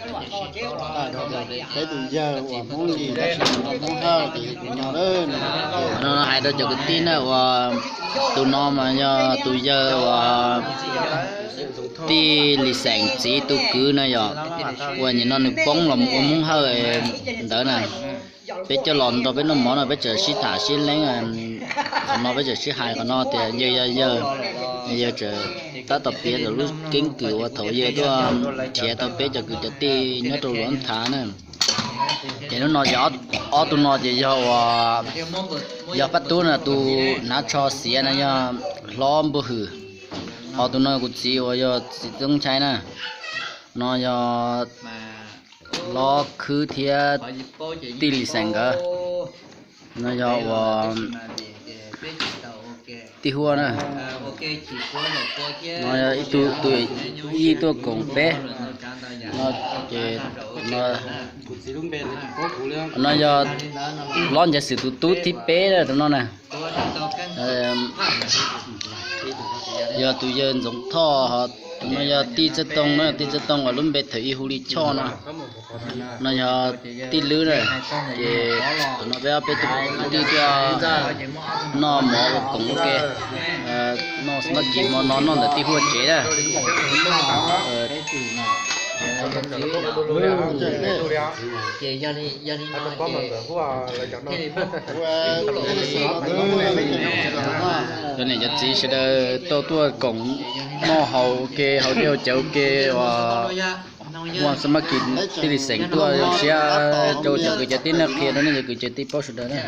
Peb tus yawg uas Hmoob Lis tab sis Hmoob Hawj ces yog tus no lawm. No hais rau cov kwv tij na, uas tus no mas yog tus yawg uas tij Lis Xeem txiv tus kwv na yom, uas nim no nws poob los mus ua Hmoob Hawj ntawd na. Peb coj los nrog peb noj mov no peb tseem sib tham sib leeb, qhov no peb tseem sib hais qhov no tias yawg yog yawg, yawg tseem tab tom piav lawv lub keeb kwm uas thaum yawg tuaj nrhiav tau peb cov kwv cov tij nyob rau Luam Thav na. Ces hnub no ces ob tug no ces yog uas yog Paj Tub no tus hnav tsho xiav no yog hlob Npuag Hwm, ho tus no kuv txiv uas yog txiv Txoob Nchai na, no yog hlob Khwb thiab tij Lis Xeem nkawd, no yog uas tij Huaj na, no yog ib tug tus yij tuaj koom peb, no ces no yog hlob Ncaiv Xwm tus tub thib peb na tus no na. Yog tus yawg Ntxoov Thoj, tus no yog tij Txawj Tooj na, tij Txawj Tooj uas lub npe thaum ub hu li Choj no. No yog tij Lwb na, ces tus no peb ob peb tug kwv tij tuaj noj mov ua koom ua ke, noj smoky hmo no noj ntawm tij Huaj tsev na. Cov niam cov txiv sawv daws tau tuaj koom noj haus ua ke, haus dej haus cawv ua ke uas ua smoky tij Lis Xeem tuaj zoo siab rau cov kwv cov tij na, qhia rau nej cov kwv cov tij paub sawv daws na.